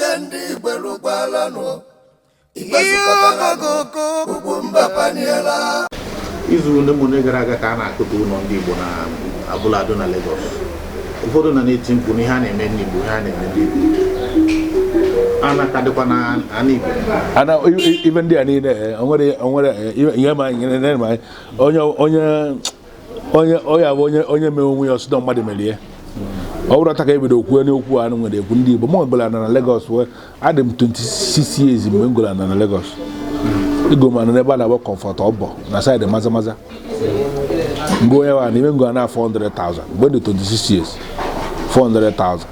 Oge ndị Igbo erukwalanụ, Igbo zukọtaranụ, Ugwumba paniela. Izu ole ma ole gara aga ka a na-akụtu ụlọ ndị Igbo na Abule Ado na Lagos. Ụfọdụ na na-eti mkpu na ihe a na-eme ndị Igbo, ihe a na-eme ndị Igbo ana ka dịkwa na ana Igbo. Ana ibe ndị a niile, onwere onwere ihe ma nyere ma onye onye onye onye bụ onye onye mee onwe ya ọsịdọ mmadụ merie. Ọ bụrụ taa ka ebido kwuo n'okwu a nwere ekwu ndị Igbo. Mụ gola na Lagos wee adị m 26 years mgbe m gola na Lagos. Ego m n'ebe a na-akpọ Comfort Ọbọ na side Maza Maza ngo onye wa n'ime ngo na 400,000 mgbe dị 26 years, 400,000.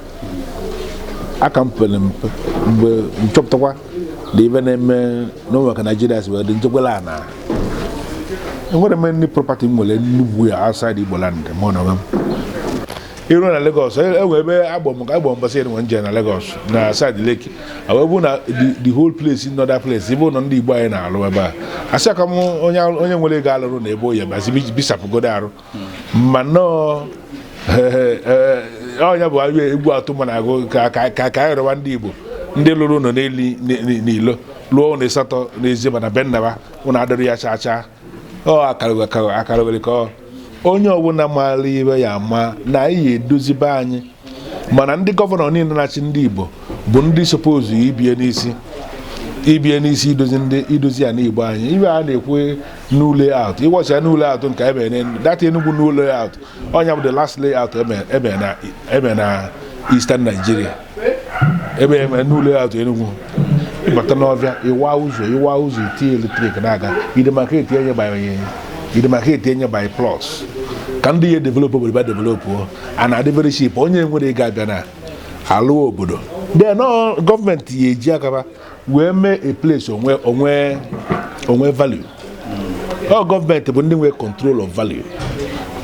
Aka m pere mpe mgbe nchọpụtakwa na ibe na-eme n'ụwa ka Naijiria si wee dị nchekwala na enwere m ndị property m nwere nnukwu ya outside Igbo land. Mụ na onwe m iru na Lagos, enwe ebe agbọ m ka agbọ mbọsị enwe nje na Lagos na side Lekki, wee bụ na the whole place in other place ebe ụlọ ndị Igbo anyị na-alụ ebe a, asị aka m onye onye nwere ego alụrụ na ebe oyi bazi bisapụgodo arụ. Ma nnọọ ọnya bụ egwu atụ ma na-agụ ka ka ka ka anyị rịọwa ndị Igbo ndị lụrụ ụlọ n'eli n'ilo lụọ ụlọ ịsatọ n'ezi, mana be nnaba ụlọ adịrị ya chaa chaa. Ọ akara ka ọ onye ọbụla maara ibe ya ama na anyị ya edozi be anyị. Mana ndị governor niile na-achị ndị Igbo bụ ndị suppose ibie n'isi, ibie n'isi idozi ndị idozi ya n'Igbo anyị. Ibe a na-ekwu new layout, ịwọchi ya new layout nke emere data Enugu, new layout ọnya bụ the last layout eme na Eastern Nigeria. Ebe eme new layout Enugu, ịbata n'ọbịa, ịwa ụzọ, ịwa ụzọ, itinye electric na-aga idemarcate enye by idemarcate enye by plots ka ndị ya develop obodo ba develop a na-adị very cheap. Onye nwere ego abịa na alụ obodo, then gọọmenti ya eji akaba wee mee a place onwe onwe onwe value. Ọ gọọmenti bụ ndị nwe control of value,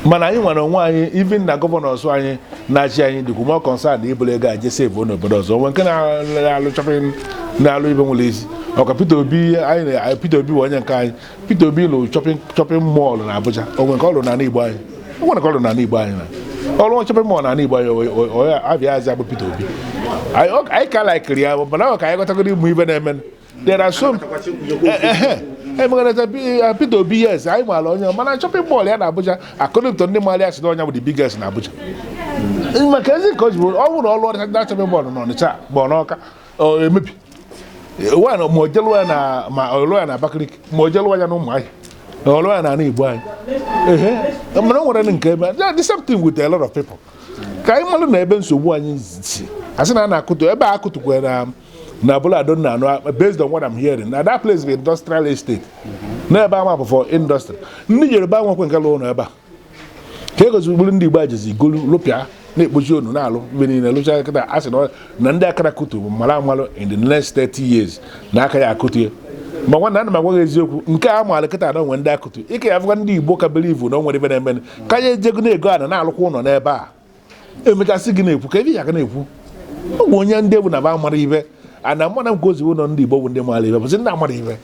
mana anyị nwere onwe anyị. Even na governors anyị na-achị anyị dịkwa more concerned ibụla ego aje save n'obodo ọzọ. Onwe nke na-alụ shopping, na-alụ ibe nwere isi ọka Peter Obi anyị na Peter Obi bụ onye nke anyị. Peter Obi lụ shopping mall na Abuja. Onwe nke ọ lụrụ n'ala Igbo anyị, onwere nke ọ lụrụ n'ala Igbo anyị na ọrụ shopping mall n'ala Igbo anyị. Onye abịa aza bụ Peter Obi anyị ka laikiri ya, mana ọ ka anyị ghọtagoro ịmụ ibe na-eme. There are some emegarata Peter Obi, yes, anyị maara onye, mana shopping mall ya na Abuja, according to ndị maara ya, si na ọnya bụ the biggest na Abuja. Maka ezi nke o ji bụrụ ọ bụrụ na ọ lụọ na shopping mall n'Ọnịcha ma ọ n'Ọka, ọ emebi ma o jelụọ ya na ma ọ lụọ ya na Abakaliki, ma o jelụọ ya na Ụmụahịa, na ọ lụọ ya na ala Igbo anyị. Ehe, mana o nwere nke ebe the same thing with a lot of people. Ka anyị malụ na ebe nsogbu anyị si, asị na a na-akụtu ebe a akụtukwara na Abule Ado na anụ. Based on what I'm hearing, na that place bụ industrial estate n'ebe ama bụ for industry. Ndị Yoruba nwekwe nke lụ ụlọ ebe a ka egozi bụrụ ndị Igbo ajizi golu lụpịa na-ekpochi onu na-alụ mgbe niile lụcha. Kịta a sị na ndị akara kutu bụ mara amalụ in the next 30 years na aka ya akụtu ya. Ma nwanne, ana m agwa gị eziokwu, nke a maara kịta na onwe ndị akụtu ike ya fụkwa. Ndị Igbo ka believe na o nwere ibe na-eme ka ya ejego na-ego ana na-alụkwa ụlọ n'ebe a. Emechasị gị na-ekwu ka ebe ya ga na-ekwu ọ bụ onye ndị bụ na ba mara ibe ana mmadụ nke ozi ụlọ. Ndị Igbo bụ ndị mara ibe, bụzi ndị amara ibe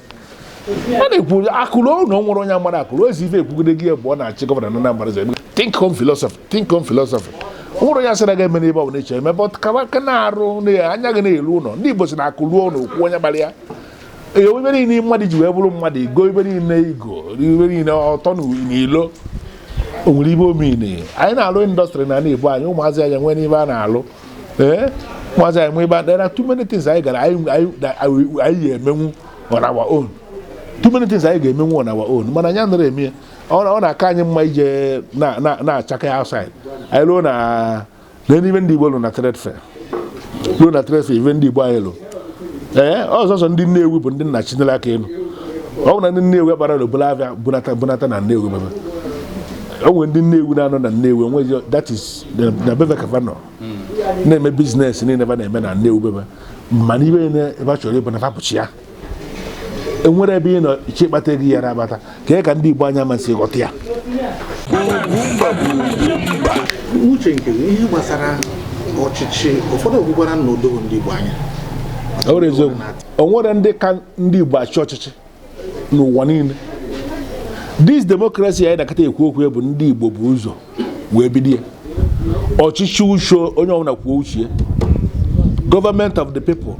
a na-ekwu akụrụ ụlọ nwere onye amara akụrụ ezi ife ekwugide gị bụ ọ na-achị governor na Anambra. Think home philosophy, think home philosophy. Nwere onye asịrị ga eme n'ebe ọ bụla eche eme, but ka na-arụ na anya gị na-elu ụlọ. Ndị Igbo si na akụ ruo ụlọ okwu onye gbara ya. Ee, ibe niile mmadụ ji wee bụrụ mmadụ, igo ibe niile, igo ibe niile ọtọ n'ilo o nwere ibe omine. Anyị na-alụ industry na Igbo anyị, ụmụazị anyị nwee n'ibe a na-alụ. Ee, ụmụazị anyị nwee ebe. There are too many things anyị gara anyị ga-emenwu on our own, too many things anyị ga-emenwu on our own, mana anyị anaghị eme ya. Ọ na-aka anyị mma ije na-achaka outside. Anyị ruo na n'ime ndị Igbo lụ na trade fair, ruo na trade fair, ibe ndị Igbo anyị lụ. Ee, ọzọzọ ndị Nnewi bụ ndị nna chinere aka elu. Ọ bụ na ndị Nnewi akpara n'obolo avịa bunata na Nnewi bebe. O nwere ndị Nnewi na-anọ na Nnewi onwezi, that is na bebe ka nọ na-eme business niile ba na-eme na Nnewi bebe. Mana ibe niile ebe a chọrọ ịbụ na fapụchi ya, enwere ebe ị nọ iche ịkpata ego ya na-abata ka ka ndị Igbo anya masị ghọta ya. Uche nke gị, ihe gbasara ọchịchị, ụfọdụ okwukwara na odoghị ndị Igbo anya. Ọ bụrụ eziokwu, o nwere ndị ka ndị Igbo achị ọchịchị n'ụwa niile. This democracy anyị na-akata ekwu okwu ya bụ ndị Igbo bụ ụzọ wee bido ya. Ọchịchị uche onye ọbụla kwuo uche ya, government of the people.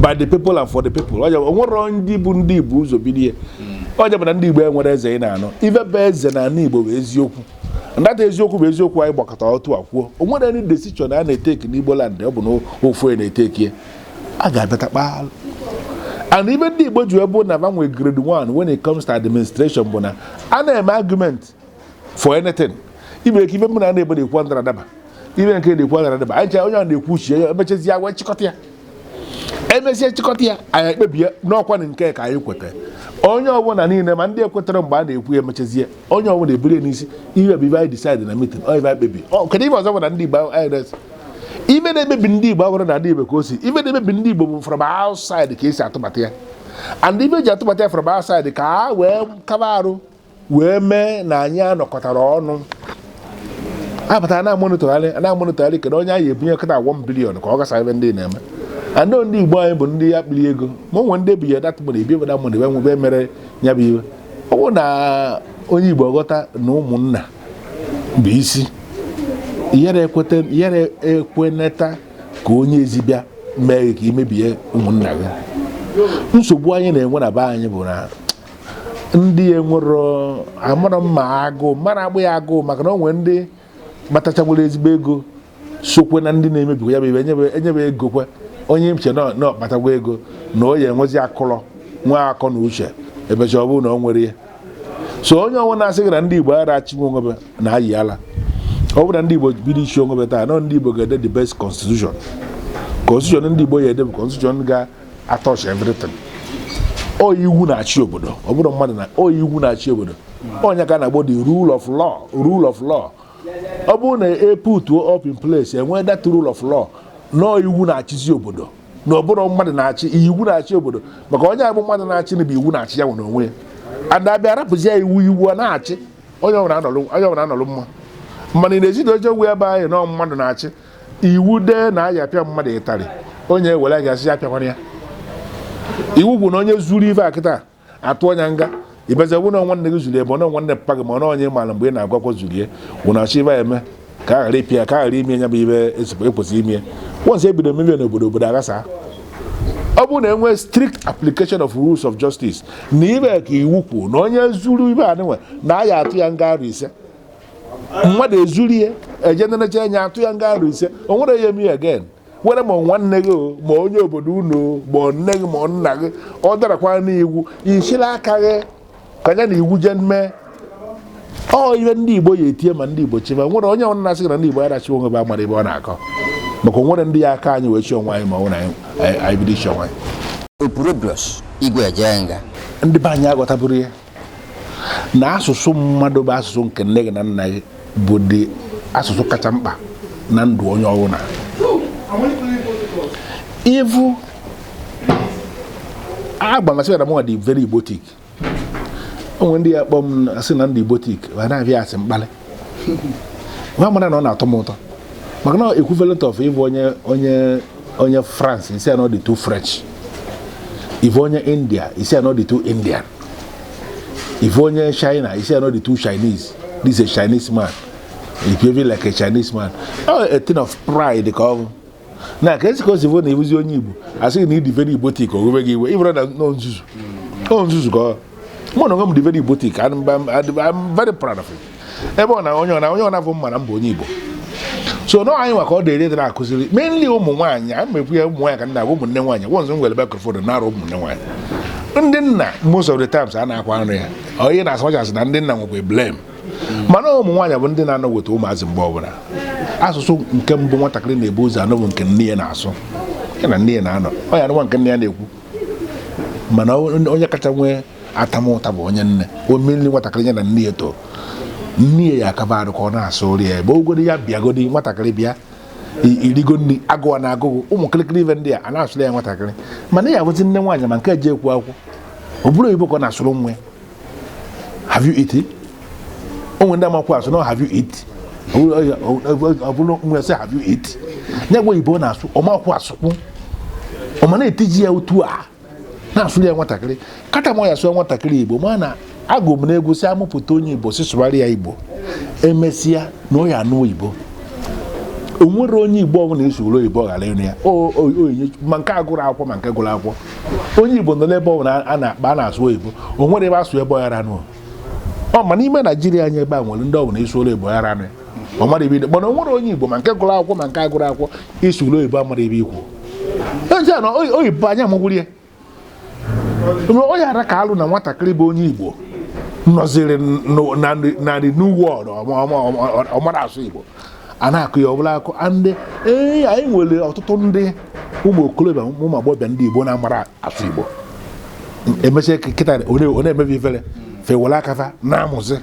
By the people and for the people. Onye onwero ndị bụ ndị Igbo ụzọ bilie. Onye bụ na ndị Igbo enwere eze ị na-anụ ife bụ eze na ala Igbo bụ eziokwu. Ndata eziokwu bụ eziokwu. Anyị gbakọta otu a kwuo, o nwere any decision a na-eteki n'Igbo land, ọ bụ na ofu onye na-eteki ya, a ga-abịata kpaa. And ibe ndị Igbo ji ebe na vanwe grade 1 when it comes to administration bụ na a na-eme argument for anything. Ibe ka ibe mụ na na-ebe na-ekwu ndara adaba, ibe nke na-ekwu ndara adaba, anyị chere onye a na-ekwu uche ya, emechazi ya wee chịkọta ya, emezie chịkọta ya, anyị ekpebie n'ọkwa na nke ka anyị kweta. Onye ọbụla niile, ma ndị ekwetara mgbe a na-ekwu ya, emechazie, onye ọbụla eburu ya n'isi. Ihe bụ ibe anyị decide na meeting, ọ ibe anyị kpebi. Ọ kedu ibe ọzọ bụ na ndị Igbo anyị na-ese ibe na-emebi ndị Igbo abụrụ na ndị Igbo ka o si. Ibe na-emebi ndị Igbo bụ from outside ka esi atụbata ya, and ibe eji atụbata ya from outside ka a wee kaba arụ wee mee na anyị anọkọtara ọnụ apụtara na-amonitorgharị kedu onye anyị ebunye kịta 1 billion ka ọ gasa ebe ndị na-eme andị ndị Igbo anyị bụ ndị ya kpiri ego. Ma o nwere ndị ebinye that money, ebi that money wee nwebe mere ya bụ iwe. Ọ bụrụ na onye Igbo ghọta na ụmụnna bụ isi, ihere ekweneta ka onye ezi bịa mee ka imebie ụmụnna gị. Nsogbu anyị na-enwe na be anyị bụ na ndị enwero amara mma agụụ mara agbụ ya agụụ, maka na o nwere ndị kpatacha nwere ezigbo ego sokwe na ndị na-emebikwa ya bụ ibe. Enyebe ego kwe onye nche na ọkpatagwa ego na o ya enwezi akụlọ nwee akọ na uche, ebecha ọ bụrụ na o nwere ya. So onye ọnwụ na-asị gị na ndị Igbo ara achịnwe onwebe na-ayị ala, ọ bụrụ na ndị Igbo bido isi onwebe taa, nọ ndị Igbo ga-ede the best constitution. Constitution ndị Igbo ya ede bụ constitution ga-atouch everything. Ọ iwu na-achị obodo, ọ bụrụ mmadụ na ọ iwu na-achị obodo, onye ka a na-akpọ the rule of law. Rule of law, ọ bụrụ na e put up in place, enwee that rule of law, nọọ iwu na-achịzi obodo, na ọ bụrụ mmadụ na-achị, iwu na-achị obodo. Maka onye abụ mmadụ na-achị na bụ iwu na-achị ya nwere onwe ya, and abịa rapụzi ya iwu, iwu a na-achị onye ọbụla anọlụ, onye ọbụla anọlụ mma. Mana ị na-ezi oche ogwu ebe anyị nọ, mmadụ na-achị, iwu dee na aya apịa mmadụ ịtarị, onye ewere gasị ya apịakwana ya. Iwu bụ na onye zuru ife a kịta atụ ọnya nga ibeze bụ na nwanne gị zuru ebe ọ nwanne papa gị, ma ọ na onye maara mgbe ị na-agụ akwụkwọ zuru ihe wụ na achọ ibe ya eme ka a ghara ịpịa, ka a ghara ime ya bụ ibe ekwesịrị ime. Once ebido mebie n'obodo, obodo aghasa. Ọ bụrụ na enwee strict application of rules of justice na ibe ka iwu kwuo na onye zuru ibe a nwe na a ya atụ ya nga arụ 5, mmadụ ezuru ihe eje nenecha anya atụ ya nga arụ 5, o nwere ya eme ya again, were ma nwanne gị o, ma onye obodo unu o, ma nne gị ma nna gị, ọ darakwa n'iwu ishiri aka gị ka ya na iwu jee mee. Ọ ihe ndị Igbo ya etie ma ndị Igbo chịba nwere onye ọ na-asị na ndị Igbo ya achị onwe bụ amara ebe ọ na-akọ, maka o nwere ndị ya aka anyị wee chi onwe anyị, ma ọ bụ na anyị bido ichi onwe anyị. Opurobios Igwe Ejenga. Ndị be anyị aghọtabụrụ ya na asụsụ mmadụ bụ asụsụ nke nne gị na nna gị bụ dị asụsụ kacha mkpa na ndụ onye ọbụla. Ivu agbamasị na mụnwa dị very Igbotic. O nwere ndị ya kpọọ m asị na ndị Igbotic ma na-abịa asị mkpali nwa mara na ọ na-atọ m ụtọ, maka na equivalent of ịbụ onye France, isi ya na ọ dị too French, ịbụ onye India, isi ya na ọ dị too Indian, ịbụ onye China, isi ya na ọ dị too Chinese, this is a Chinese man, he behaving like a Chinese man. Ọ a thing of pride ka ọ bụ na ka esi ka o si bụ na ịbụzi onye Igbo, asị gị na ịdị very Igbotic, o gị iwe ịbụrụ na nọ nzuzu, ọ nzuzu ka ọ mụ na onwe m dị very Igbotic. I'm very proud of it. Ebe ọ na onye ọ na onye ọ na-afụ mma na mba onye Igbo so nọ anyị maka ọ dịrị dị na-akụziri mainly ụmụ nwaanyị. A mekwu ya ụmụ nwaanyị ka nna agwa ụmụnne nwaanyị once m nwere microphone na-arụ ụmụnne nwaanyị. Ndị nna, most of the times a na-akwa nri ya onye na-asị na ndị nna nwekwa blame, mana ụmụ nwaanyị bụ ndị na-anọ weta ụmụazị mgbe ọbụla. Asụsụ nke mbụ nwatakịrị na-ebu ụzọ anọ bụ nke nne ya na-asụ, ya na nne ya na-anọ, ọ ya anụwa nke nne ya na-ekwu. Mana onye kacha nwee atamụta bụ onye nne omeli nwatakịrị ya na nne ya too, nne ya akaba arụ ka ọ na-asụ nri ya ebe ogodi ya bịagodi nwatakịrị bịa irigo nri, agụwa na agụgụ ụmụ kịrịkịrị ife ndị a a na-asụrụ ya nwatakịrị. Mana ya abụzi nne nwaanyị ma nke eji ekwu akwụkwọ ọ bụrụ oyibo ka ọ na-asụrụ nwa ya, "Have you eaten?" O nwere ndị amakwa asụ na "Have you eat?" Ọ bụrụ nwa ya sị "Have you eat?" Ya gwa oyibo ọ na-asụ, ọmakwa asụkwu, ọ ma na-etiji ya otu a na-asụrụ ya nwatakịrị kata ma ọ ya sụọ nwatakịrị Igbo. Ma na agụ m n'egwu si amụpụta onye Igbo si sụgharị ya Igbo, emesịa na ọ ya anụ oyibo. O nwere onye Igbo ọbụla ị sụrụ oyibo ghara ịnụ ya. Oyinye ma nke agụrụ akwụkwọ ma nke gụrụ akwụkwọ, onye Igbo nọ n'ebe ọbụla a na-akpa a na-asụ oyibo, o nwere ebe asụ ebe ọ ghara anụ ọ. Ma n'ime Naijiria anyị ebe a nwere ndị ọbụla ị sụrụ oyibo ghara anụ ya, ọ mara ebe mana o nwere onye Igbo ma nke gụrụ akwụkwọ ma nke agụrụ akwụkwọ ị sụrụ oyibo amara ebe ikwu nje na oyibo anya amagwuru ya. Onye ara ka alụ na nwatakịrị bụ onye Igbo nọziri na the new world, ọ mara asụ Igbo, a na-akụ ya ọbụla akụ. Ndị ee, anyị nwere ọtụtụ ndị ụmụ okorobịa, ụmụ agbọghọbịa ndị Igbo na-amara asụ Igbo. Emesịa kịta ọ na-emebi ifere fewere aka fa na-amụzi.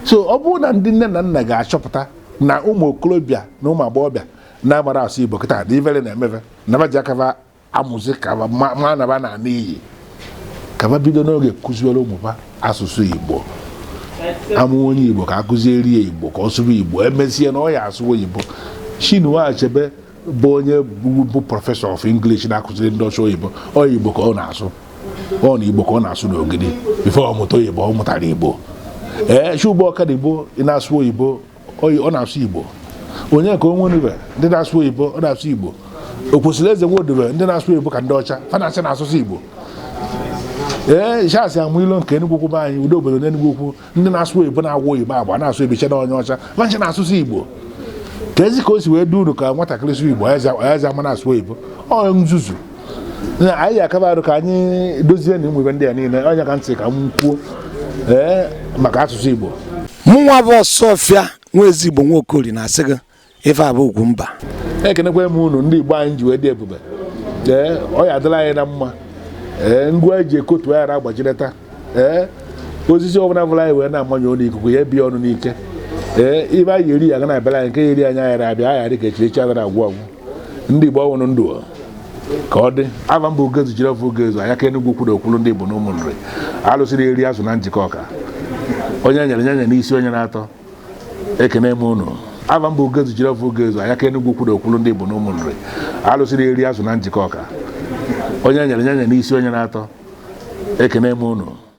So ọ bụrụ na ndị nne na nna ga-achọpụta na ụmụ okorobịa na ụmụ agbọghọbịa na-amara asụ Igbo kịta na ifere na-emefe na ba ji aka fa amụzi, ka ma naba na n'iyi, ka ba bido n'oge kụziere ụmụ fa asụsụ Igbo. Amụ onye Igbo ka akụziere ya Igbo ka ọ sụrụ Igbo, emesie na ọ ya asụ oyibo. Chinua Achebe bụ onye bụ professor of English na-akụziri ndị ọcha oyibo, ọ Igbo ka ọ na-asụ, ọ na Igbo ka ọ na-asụ n'Ogidi before ọ mụta oyibo. Ọ mụtara Igbo. Ee, Chuba Ọkadigbo na-asụ oyibo, ọ na-asụ Igbo. Onye ka onwenube ndị na-asụ oyibo, ọ na-asụ Igbo. O kwesịrị eze nwodobe ndị na-asụ oyibo ka ndị ọcha fa na-asị na-asụsụ Igbo. Ee, Charles Amụilo nke Enugwu Ukwu be anyị, udo obodo n'Enugwu Ukwu, ndị na-asụ oyibo na-agwa oyibo agba na-asụ oyibo che na onye ọcha manche na-asụsụ Igbo. Ka ezi ka o si wee du uru ka nwatakịrị sụ Igbo eze ama na-asụ oyibo, ọ nzuzu. Na anyị akaba arụ ka anyị dozie na ụmụ ibe ndị a niile. Onye ka ntị ka m kwuo ee maka asụsụ Igbo. Mụnwa bụ Ọsọfịa nwa ezigbo Nwaokori na-asị gị ife abụ ugwu mba. Ekenekwa m unu ndị Igbo anyị ji wee dị ebube. Ee, ọ ya adịla anyị na mma. Ee, ngwa eji ekotu aghara agbajireta. Ee, osisi ọbụla bụla anyị wee na-amanye ọnụ ikuku ya ebi ọnụ n'ike. Ee, ibe anyị eri ya ga na-abịara anyị nke ya eri anyị aghara abịa aghara ka echirechi echi agara agwụ agwụ. Ndị Igbo ọnwụnụ ndụ ka ọ dị ava mba Ugezu jiri ofe Ugezu anya ka Enugwu kwuru okwulu ndị Igbo na ụmụnri alụsịrị eri azụ na njikọ ọka onye nyere nye nye n'isi onye na-atọ. Ekene m unu. Ava mba Ugezu jiri ofe Ugezu anya ka Enugwu kwuru okwulu ndị Igbo na ụmụnri alụsịrị eri azụ na njikọ ọka onye nyere nye nye n'isi onye na-atọ. Ekene m unu.